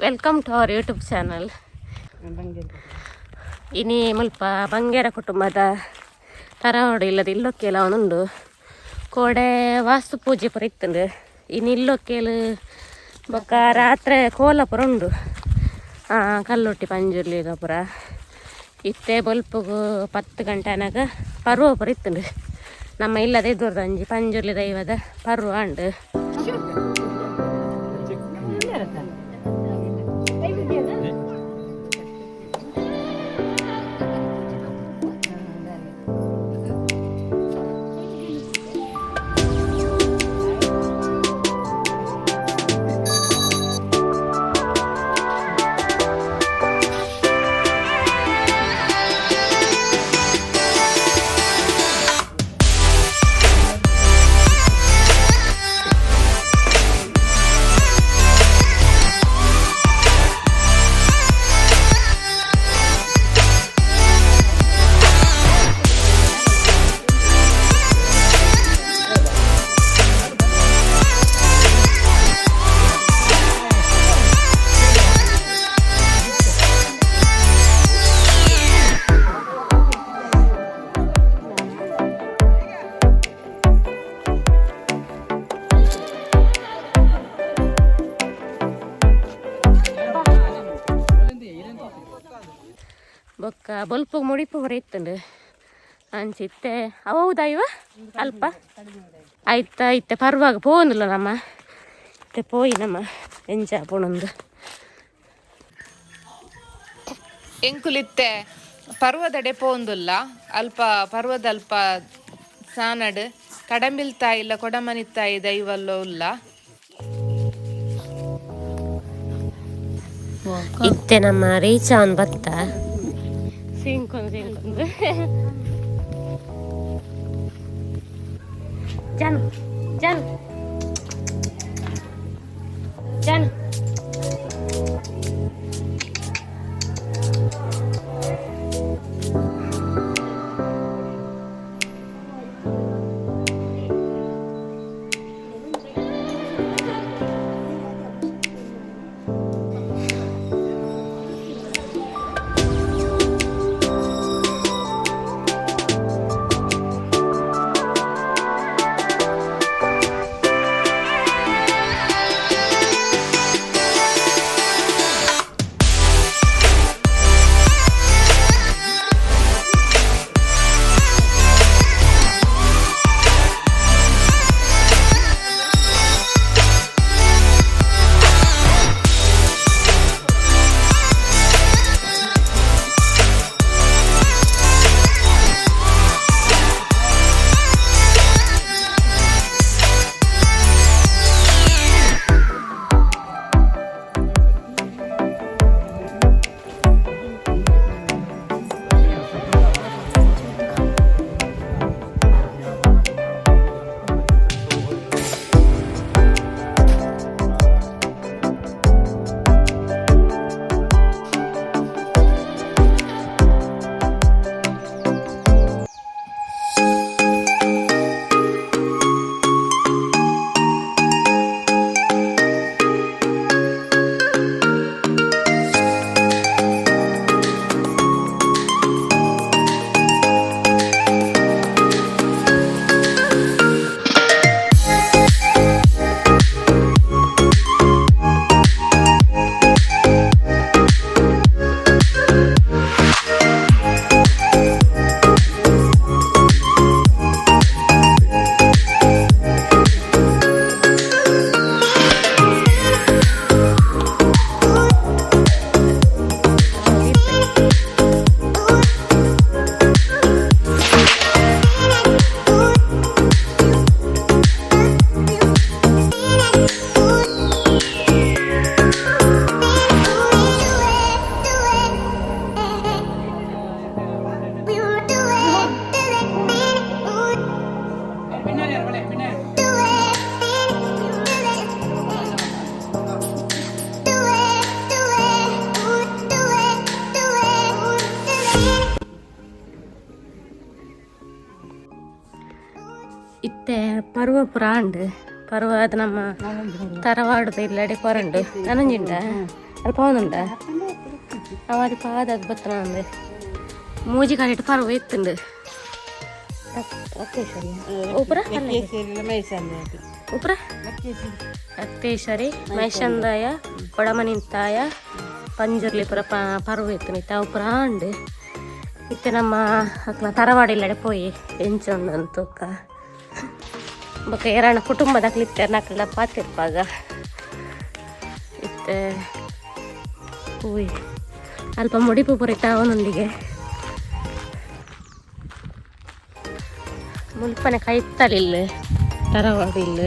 Welcome to our YouTube channel. ಇನಿ ಮುಲ್ಪ ಬಂಗೇರ ಕುಟುಂಬದ ತರವಾಡು ಇಲ್ಲದ ಇಲ್ಲೊಕ್ಕೆಲ ಉಂಡು. ಕೋಡೆ ವಾಸ್ತು ಪೂಜೆ ಪೂರ ಇತ್ತುಂಡು. ಇನಿ ಇಲ್ಲೊಕ್ಕೆಲು ಬೊಕ್ಕ ರಾತ್ರೆ ಕೋಲ ಪೂರ ಉಂಡು. ಕಲ್ಲುಟ್ಟಿ ಪಂಜುರ್ಲಿ ಪೂರ ಇತ್ತೆ ಬೊಲ್ಪುಗು 10 ಗಂಟೆ ಅನಾಗ ಪರ್ವ ಪೂರ ಇತ್ತುಂಡು. ನಮ್ಮ ಇಲ್ಲದ ಎದುರ್ದಂಜಿ ಪಂಜುರ್ಲಿ ದೈವದ ಪರ್ವ ಉಂಡು. ಬೊಕ್ಕ ಬೊಲ್ಪು ಮುಡಿಪು ಪೂರ ಇತ್ತುಂಡು. ಅಂಚಿತ್ತೆ ಹೌದಾ ಇವ ಅಲ್ಪ ಆಯ್ತಾ ಇತ್ತೆ ಪರ್ವಾಗ ಪೋಂದಿಲ್ಲ ನಮ್ಮ ಇತ್ತೆ ಪೋಯಿ ನಮ್ಮ ಎಂಚ ಪೋಣೊಂದು. ಎಂಕುಲಿತ್ತೆ ಪರ್ವದಡೆ ಪೋಂದುಲ್ಲ. ಅಲ್ಪ ಪರ್ವದಲ್ಪ ಸಾನಡ್ ಕಡಂಬಿಲ್ ತಾಯಿ ಇಲ್ಲ ಕೊಡಮನಿ ತಾಯಿ ದೈವಲ್ಲೋ ಉಲ್ಲ. ಇತ್ತೆ ನಮ್ಮ ರೀಚಾನ್ ಬತ್ತ ಸಿಂಕೊಂದು ಸಿಂಕೊಂದು ಜಾನು ಜಾನು ಜಾನು. ಇತ್ತೆ ಪರ್ವ ಪೂರ ಆಂಡ್. ಪರ್ವ ಅದು ನಮ್ಮ ತರವಾಡುದ ಇಲ್ಲಡೆ ಕೊರಂಡು ನನಂಜಿಂಡ. ಅಲ್ಪ ಅವನುಂಡ ಅವಾಡಿ ಪಾದ ಬತ್ತನ ಅಂದೆ ಮೂಜಿ ಕಾಲಿಟ್ಟು ಪರ್ವ ಇತ್ತುಂಡು. ರಕ್ತೇಶ್ವರಿ ಉಪರ ಉಪರ ರಕ್ತೇಶ್ವರಿ ಮೈಸಂದಾಯ ಕೊಡಮನಿಂತಾಯ ಪಂಜುರ್ಲಿ ಪುರ ಪರ್ವ ಇತ್ತು ನಿತ್ತ ಅವು ಪುರ ಆಂಡ್. ಇತ್ತೆ ನಮ್ಮ ಅಕ್ಲ ತರವಾಡಿಲ್ಲಡೆ ಪೋಯಿ ಎಂಚೊಂಡು ತೂಕ. ಬೊಕ ಏರಾಣ ಕುಟುಂಬದಕ್ಲು ಇತ್ತೆ ನಕ್ಲ ಪಾತಿರ್ಪಾಗ ಇತ್ತೆ ಪೂಯ್ ಅಲ್ಪ ಮುಡಿಪು ಪುರಿತ ಅವನೊಂದಿಗೆ ಮುಲ್ಪನೆ ಕೈತ್ತಲಿಲ್ಲ ತರವಾಡಿಲ್ಲ.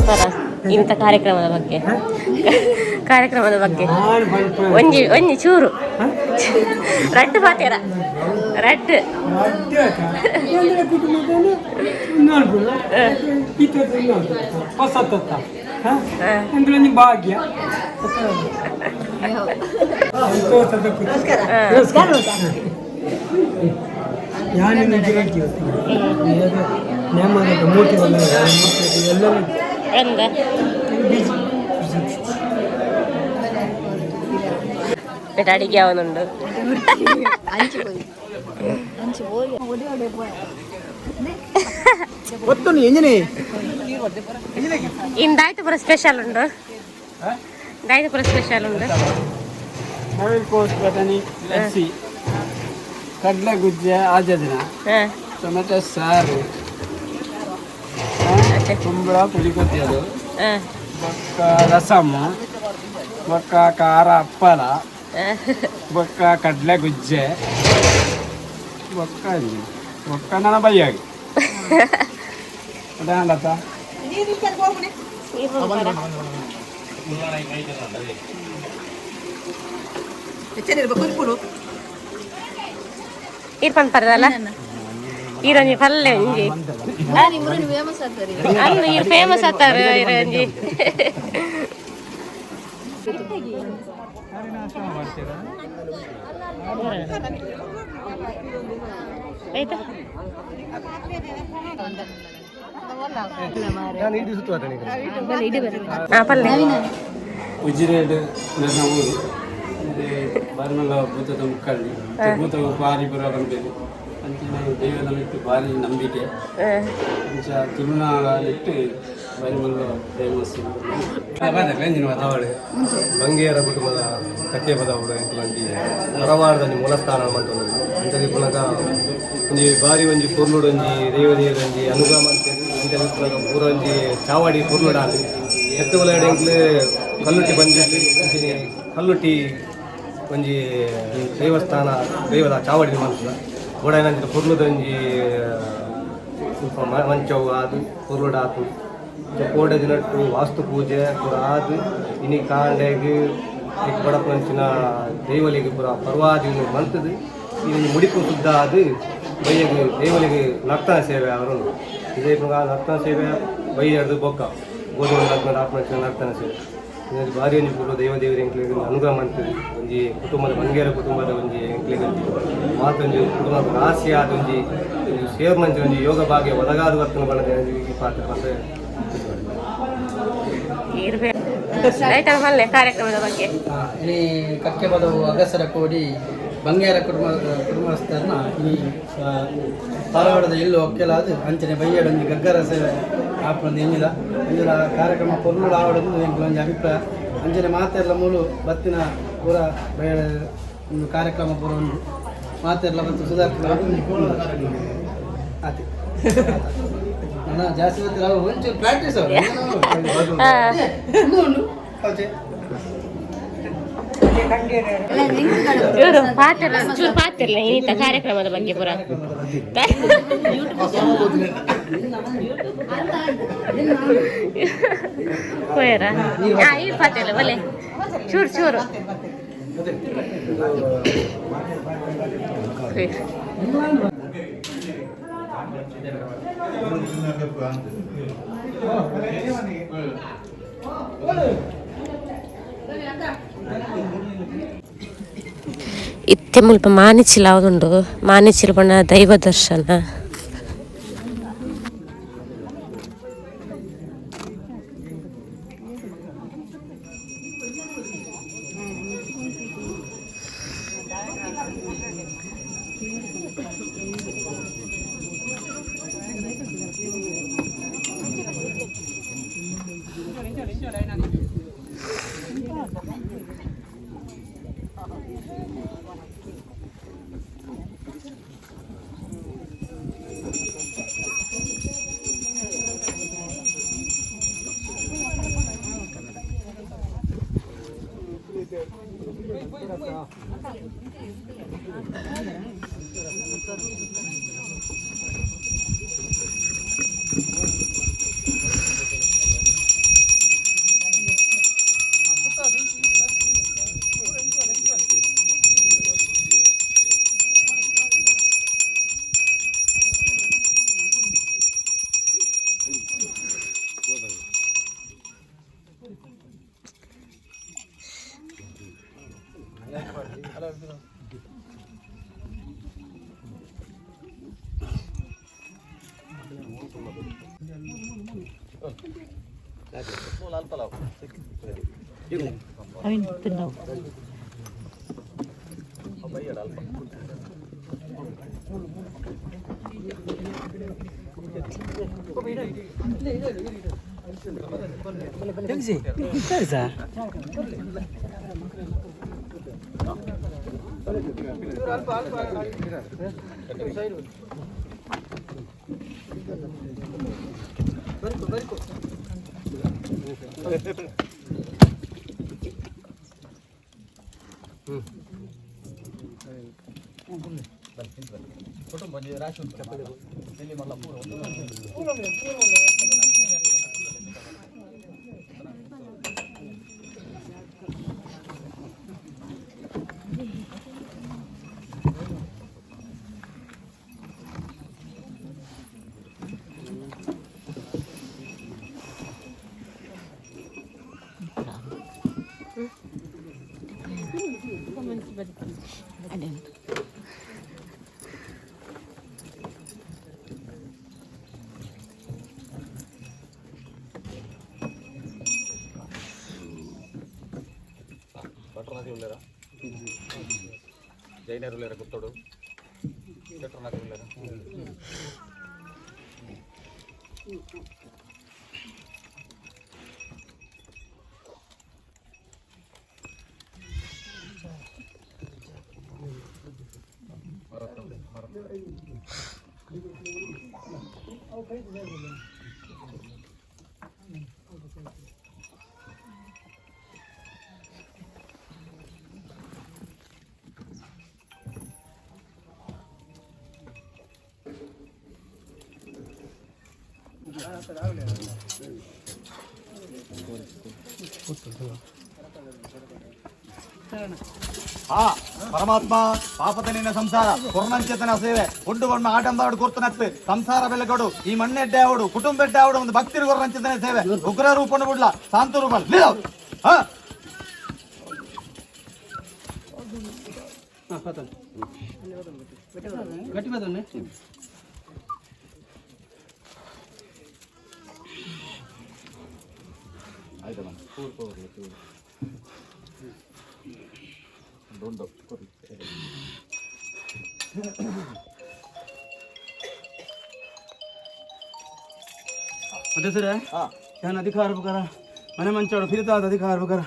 ಪರ ಇಂಥ ಕಾರ್ಯಕ್ರಮದ ಬಗ್ಗೆ ಒಂಜಿ ಒಂಜಿ ಚೂರು ರಡ್ಡು ಪಾತೇರ ರಡ್ಡು. ಭಾಗ್ಯ. ಮೂರ್ತಿ ಎಲ್ಲರೂ ಎಂದ ಅಡಿಗೆ ಅವನುಂಡು. ಇಂದಾಯ್ತು ಪೂರ ಸ್ಪೆಷಲ್ ಉಂಡು, ಇಂದಾಯ್ತು ಪೂರ ಸ್ಪೆಷಲ್ ಉಂಡು. ಕೋಸ್ ಬಟಾಣಿ ಲಸ್ಸಿ, ಕಡಲೆ ಗುಜ್ಜೆ ಆಜದಿನ, ಟೊಮೆಟೊ ಸಾರು, ಕುಂಬಳ ಪುಳಿ ಕೊತ್ತಿಯದು, ಬೊಕ್ಕ ರಸಮ್, ಬೊಕ್ಕ ಖಾರ ಹಪ್ಪಳ, ಬೊಕ್ಕ ಕಡಲೆ ಗುಜ್ಜೆ, ಬೊಕ್ಕ ಬೊಕ್ಕ ನನ್ನ ಬೈಯಾಗಿ ಅದಾಂಡತ್ತ. ಈರ್ ಪನ್ಪರದಲ್ಲ ಈರೊಂಜಿ ಪಲ್ಲೆ ಒಂಜಿ ಅಲ್ಲ ಈರ್ ಫೇಮಸ್ ಆತಾರ ಈರೊಂಜಿ. ಆಯ್ತಾ? ಹಾ, ಪಲ್ಲೆ. ಉಜಿರೇಡ್ ನನ್ನ ಊರು. ಬಾರಿಮಲ್ಲ ಭೂತದ ಮುಕ್ಕಳ್ಳಿ ಭೂತ ಬಾರಿ ಬರುವ ಬಂದಿದೆ ಅಂಚಿನ ದೈವದ ಮಿತ್ತು ಬಾರಿ ನಂಬಿಕೆ. ಅಂಚ ತುಳುನಾಡ ಇಟ್ಟು ಬಾರಿ ಮಲ್ಲ ಫೇಮಸ್. ಅವಳು ಬಂಗೇರ ಕುಟುಂಬದ ಕಕ್ಕೆ ಪದವುಡು ಎಂಕುಲಂಜಿ ಹೊರವಾರದಲ್ಲಿ ಮೂಲಸ್ಥಾನ ಮಂತೊಂದು ಅಂಚನೆ ಪುನಗ ಒಂಜಿ ಬಾರಿ ಒಂಜಿ ಪೊರ್ಲುಡು ಒಂಜಿ ದೇವ ಒಂಜಿ ಅನುಗ್ರಹ ಮಂತೇಳಿ. ಅಂಚನೆ ಪುನಗ ಪೂರ ಒಂಜಿ ಚಾವಾಡಿ ಪೊರ್ಲುಡು ಆಂಡ್ ಎತ್ತು ಉಲಗಡೆ ಎಂಕ್ಲು ಕಲ್ಲುಟ್ಟಿ ಬಂದಿದ್ದು. ಅಂಚನೆ ಕಲ್ಲುಟ್ಟಿ ಒಂಜಿ ದೇವಸ್ಥಾನ ದೈವದ ಚಾವಡಿ ಮಂತದ ಗೋಡಾಯಿನಂಚಿನ ಪೊರ್ಲುದ ಒಂಜಿ ಸ್ವಲ್ಪ ಮಂಚವು ಆದು ಪೊರ್ಲುಡು ಆತು. ಕೋಡೆ ದಿನಟ್ಟು ವಾಸ್ತು ಪೂಜೆ ಪೂರ ಆದ್ ಇನಿ ಕಾಂಡೆಗ್ ಬಡಪಂಚಿನ ದೈವಲಿಗೆ ಪೂರ ಪರ್ವಾದಿನ ಮಂತದು ಇನಿ ಮುಡಿಪು ಶುದ್ಧ ಆದ್ ಬಯ್ಯಗ್ ದೈವಲಿಗೆ ನರ್ತನ ಸೇವೆ ಅವರು ಇದೇ ಪುನಃ ನರ್ತನ ಸೇವೆ ಬಯ್ಯರ್ದು ಬೊಕ್ಕ ಗೋಧಿ ಲಗ್ನ ಆತ್ಮಂಚಿನ ನರ್ತನ ಸೇವೆ. ಇದರಲ್ಲಿ ಭಾರಿ ಒಂಜಿ ಪೂರ ದೈವ ದೇವರ ಎಂಕ್ಲೆಗ್ ಅನುಗ್ರಹ ಮಂತದು. ಒಂಜಿ ಕುಟುಂಬದ ಬಂಗೇರ ಕುಟುಂಬದ ಒಂಜಿ ಎಂಕ್ಲೆಗ್ ಒಂಜಿ ಮಾತೊಂಜಿ ಕುಟುಂಬದ ರಾಶಿ ಆದ ಒಂಜಿ ಸೇರ್ನಂಚ ಒಂಜಿ ಯೋಗ ಭಾಗ್ಯ ಒದಗಾದ ವರ್ತನೆ ಬಣ್ಣದ ಈ ಪಾತ್ರ ಪಂದ್. ರೈತರ ಮಲ್ಲೆ ಕಾರ್ಯಕ್ರಮದ ಬಗ್ಗೆ. ಇನಿ ಕಕ್ಕೆ ಬದವು ಅಗಸರ ಕೋಡಿ ಬಂಗೇರ ಕುಟುಂಬ ಕುಟುಂಬಸ್ಥರನ್ನ ಈ ಧಾರವಾಡದ ಇಲ್ಲು ಒಕ್ಕೆಲಾದ ಅಂಚನೆ ಬಯ್ಯಡ ಒಂಜಿ ಗಗ್ಗರ ಸೇವೆ ಆಪೊಂದು ಎನ್ನಿದ ಅಂಜನ ಕಾರ್ಯಕ್ರಮ ಪೊರ್ಲುಡು ಆವಡೊಂದು ಎಂಕ್ಲ ಒಂಜಿ ಅಭಿಪ್ರಾಯ. ಅಂಚನೆ ಮಾತೆರ್ಲ ಮೂಲು ಬತ್ತಿನ ಪೂರ ಬಯ್ಯಡ ಒಂದು ಕಾರ್ಯಕ್ರಮ ಪೂರ ಉಂಡು ಮಾತೆರ್ಲ ಮತ್ತು ಸುಧಾರಿತ ಆತಿ. ನಾನು ಜಾಸ್ತಿ ಗೊತ್ತಿಲ್ಲ, ಅವು ಒಂಚೂರು ಪ್ರಾಕ್ಟೀಸ್ ಅವರು ಉಂಡು ಆಚೆ. ಇವರು ಪಾತ್ರ ಚೂರು ಪಾತಿರ್ಲ ಇನ್ನಿತ ಕಾರ್ಯಕ್ರಮದ ಬಗ್ಗೆ ಪೂರ. ಹೋಯರ ಹಾ ಈ ಪಾತಿರ್ಲ ಬಲೆ ಚೂರು ಚೂರು. ಇತ್ತೆ ಮುಲ್ಪ ಮಾನಿಚಿಲ ಆವುದುಂಡು. ಮಾನಿಚಿಲ ಪಂಡ ದೈವ ದರ್ಶನ. ಜೈನರುಲೇರ ಗುತ್ತೋಡು ಶೆಟ್ರನಗರುಲೇರ. ಆ ಪರಮಾತ್ಮ ಪಾಪದ ನಿನ್ನ ಸಂಸಾರ ಪೂರ್ಣಂಚೇತನ ಸೇವೆ ಉಂಡು ಬಣ್ಣ ಆಡಂಬರಡು ಗುರ್ತನತ್ತು ಸಂಸಾರ ಬೆಲೆಗೊಡು ಈ ಮಣ್ಣೆಡ್ಡೆ ಆವಡು ಕುಟುಂಬ ಎಡ್ಡೆ ಆವಡು ಒಂದು ಭಕ್ತಿರು ಕೊರ್ರಂಚೇತನ ಸೇವೆ ಉಗ್ರ ರೂಪನು ಬಿಡ್ಲ ಶಾಂತ ರೂಪ ಹಾ. ಗಟ್ಟಿ ಬದನೆ. ಅಧ್ಯಕ್ಷರೇ, ನಾನು ಅಧಿಕಾರ ಪ್ರಕಾರ ಮನೆ ಮಂಚಾಡು ಫಿರಿತಾದ ಅಧಿಕಾರ ಪ್ರಕಾರ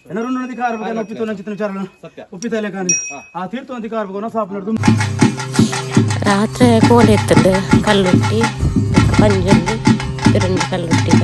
ಜನರುನ್ನು ಅಧಿಕಾರ ಪ್ರಕಾರ ಒಪ್ಪಿತು ನಂಚಿತ ವಿಚಾರಗಳನ್ನು ಒಪ್ಪಿತಲೇ ಕಾಣಿ ಆ ತೀರ್ಥ ಅಧಿಕಾರ ಪ್ರಕಾರ ಸಾಪ್ ನಡೆದು. ರಾತ್ರೆ ಕೋಲೆ ಇತ್ತಂಡು ಕಲ್ಲುಟ್ಟಿ ಪಂಜೊಂದು ಪಿರಂಜಿ ಕಲ್ಲುಟ್ಟಿದ.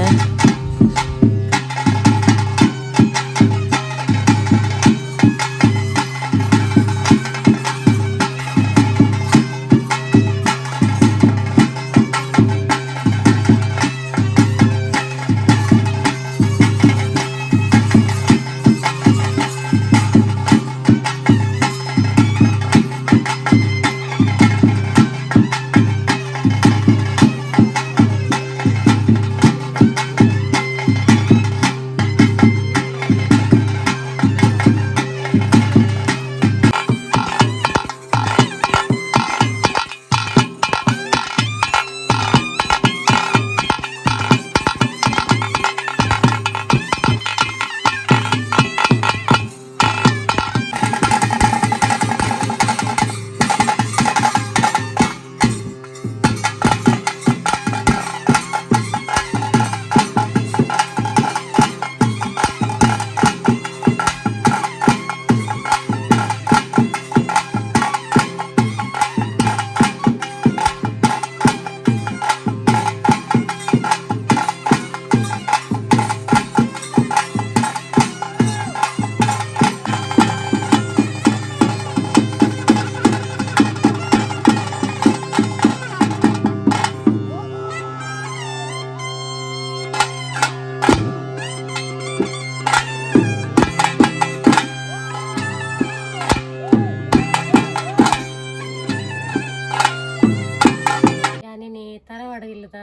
ಯಾನೇನೆ ತರವಾಡ ಇಲ್ಲದ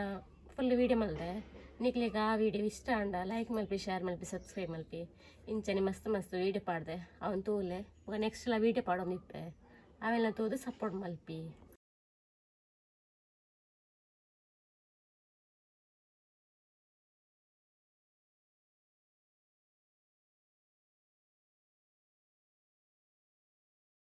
ಫುಲ್ ವೀಡಿಯೋ ಮಲ್ದೆ. ನಿಕ್ಲೆಗ್ ಆ ವೀಡಿಯೋ ಇಷ್ಟ ಅಂಡ ಲೈಕ್ ಮಲ್ಪಿ, ಶೇರ್ ಮಲ್ಪಿ, ಸಬ್ಸ್ಕ್ರೈಬ್ ಮಲ್ಪಿ. ಇಂಚನೆ ಮಸ್ತ್ ಮಸ್ತ್ ವೀಡಿಯೋ ಪಾಡ್ದೆ ಅವನ್ ತೂಲೆ. ನೆಕ್ಸ್ಟ್ ಎಲ್ಲ ವೀಡಿಯೋ ಪಾಡೋನಿಪ್ಪೆ ಅವೆಲ್ಲ ತೂದು ಸಪೋರ್ಟ್ ಮಲ್ಪಿ.